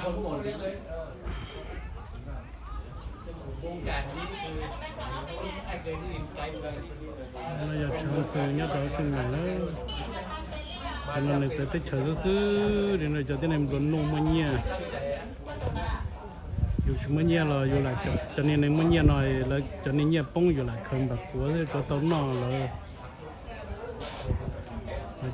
No yog tshav ntxhw nyob rau Tseej Maim na. Tam no nws txawv teb chaws xwb xwb li no, cov tib neeg nplua nuj muaj nyiaj. Yus tsis muaj nyiaj los yus lam cov niag neeg muaj nyiaj no, lawv cov niag nyiaj poob yus lam khaws npam puav xwb rov tau noj lawm.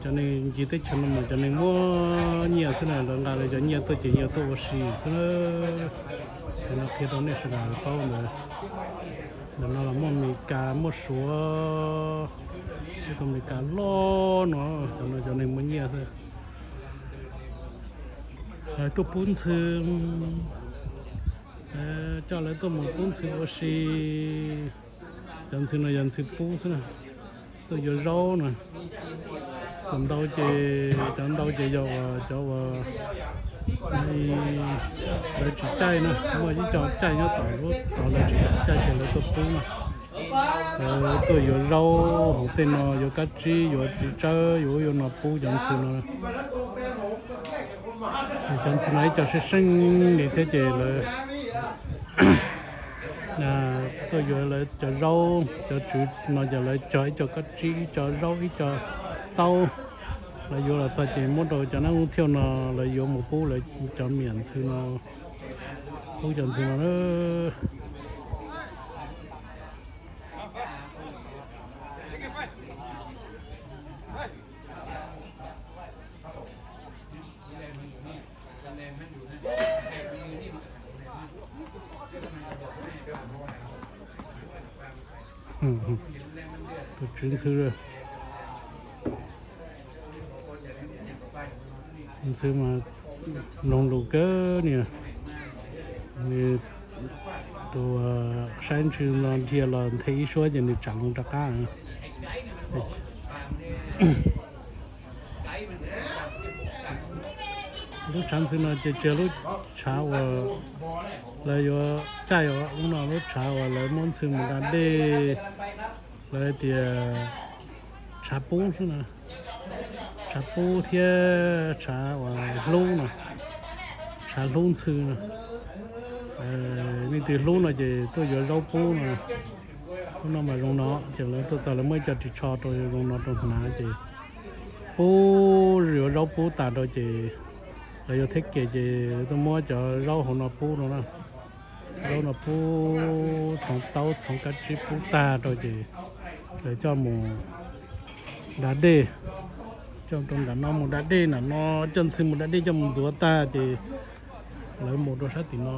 Cov neeg ncig teb chaws no mas cov neeg muaj nyiaj xwb na, lawv nqa lawv cov nyiaj tuaj ces yog tuaj ua si xwb na. Ces no qhia rau nej sawv daws paub ntawd. Ntawm no los muaj Mes Kas muaj Suav, ib tug Mes Kas loj no, cov no cov neeg muaj nyiaj xwb. Lawv tuaj pub ntxhw, coj lawv tuaj mus pub ntxhw ua si. Cov ntxhw no yog ntxhw pub xwb na. Tuaj yuav zaub na. Cov ntau ces, cov ntau ces yog uas cov uas lawv tsis caij na, muaj ib co caij nyob tom lub tod lawv tsis caij ces lawv tuaj pub na. Lawv tuaj yuav zaub hauv tej no, yuav kab tsib, yuav txiv tsawb, yuav ub yuav no pub cov ntxhw no. Cov ntxhw no ib co seej seej li thiab ces lawv tuaj yuav lawv cov zaub, cov tswv no ces lawv cog ib co kab tsib, ib co zaub, ib co taub. Lawv yuav los txog ces muab rau cov nab lub thiauj no, lawv yuav mus pub lawv cov miam ntxhw no, pub cov ntxhw no na. Tus tswv ntxhw, ntxhw mas mloog lus kawg niam. Nws tus saib ntxhw no dhia los nthe ib suab ces nws tsam loo rov qab. Lub tshav ntxhw no ces tsis yog lub tshav uas lawv yuav caij, lub no lub tshav uas lawv muab ntxhw mus da dej, lawv tias tshav pub xwb na. Tshav pub thiab tshav uas hlub no, tshav hlub ntxhw no. Nej twg hlub no ces tuaj yuav zaub pub no. Lub no mas zoo no ces lawv tuaj txog lawv muab ib co ris tsho rau zoo no rau hnav ces pub, yuav zaub pub tas rau ces lawv yuav thib ke ces tuaj muab cov zaub hauv no pub no na. Zaub no pub txhoov taub txhoov kab tsib pub tag rau ces lawv coj mus da dej, coj rau nram no mus da dej, nram no coj ntxhw mus da dej coj mus ntxuav tag ces lawv mus rau sab tim no.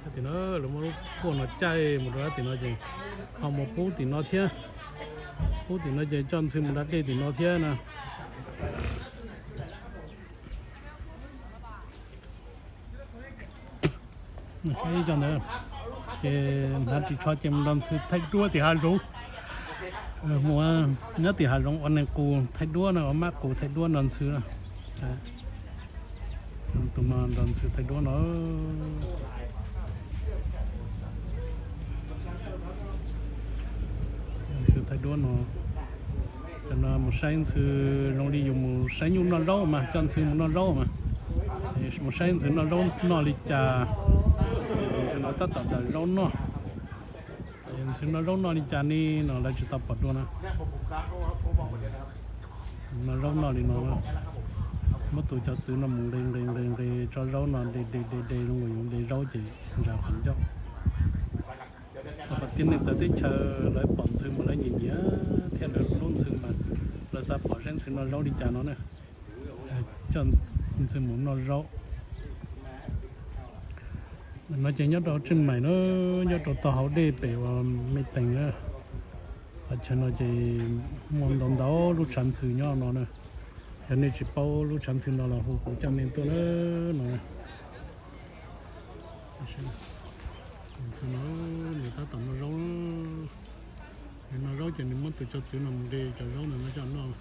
Sab tim no lawv muab lub puag no caij mus rau sab tim no ces ho mus pub tim no thiab. Pub tim no ces coj ntxhw mus da dej tim no thiab na. Saib ib co ntawd ces hnav ris tsho ces mus nrog ntxhw thaij duab tim hav zoov. Mus nyob tim hav zoov ua neeg qus thaij duab no, ua mab qus thaij duab nrog ntxhw no. Tus no nrog ntxhw thaij duab no. Ntxhw thaij duab no. Cov no mus saib ntxhw zoo li yus mus saib nyuj noj zaub mas, coj ntxhw mus noj zaub mas. Mus saib ntxhw noj zaub noj li cas, ntxhw no tab tom daws zaub noj. Ntxhw noj zaub noj li cas ni no lawv tsis tau pom dua na. Noj zaub noj li no, muab tus cov txwv no mus nqis nqis nqis nqis tso zaub no de de de de zoo nkaus yus de zaub ces ntsaws qhov ncauj. Tau qhov tias neeg txawv teb chaws lawv pom ntxhw mas lawv nyiam nyiam thiab lawv hlub ntxhw mas lawv xav pom saib ntxhw noj zaub li cas no na. Coj ntxhw mus noj zaub. No ces nyob rau Tseej Maim na, nyob rau tog hauv dej pem uas me tees na. Qhov chaw no ces muaj ntau ntau lub tshav ntxhw nyob no na. Yog nej tsis paub lub tshav ntxhw no los hu kuv coj nej tuaj na no. Ntxhw no nws tab tom noj zaub. Nws noj zaub ces nws muab tus cov txwv no mus de cov zaub ntawd no coj noj.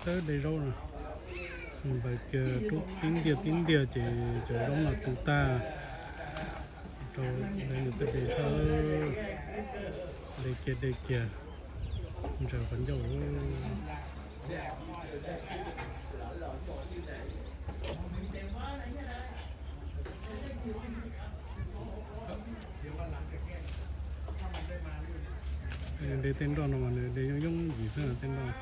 Txawb de zaub no, npaws kiag rub tib ntiag tib ntiag ces cov zaub no tu tag rau lawv nws txawj de tshaj, de kiag de kiag, ntsaws qhov ncauj. De tej nroj no mas nws de yooj yooj yim xwb tej nroj.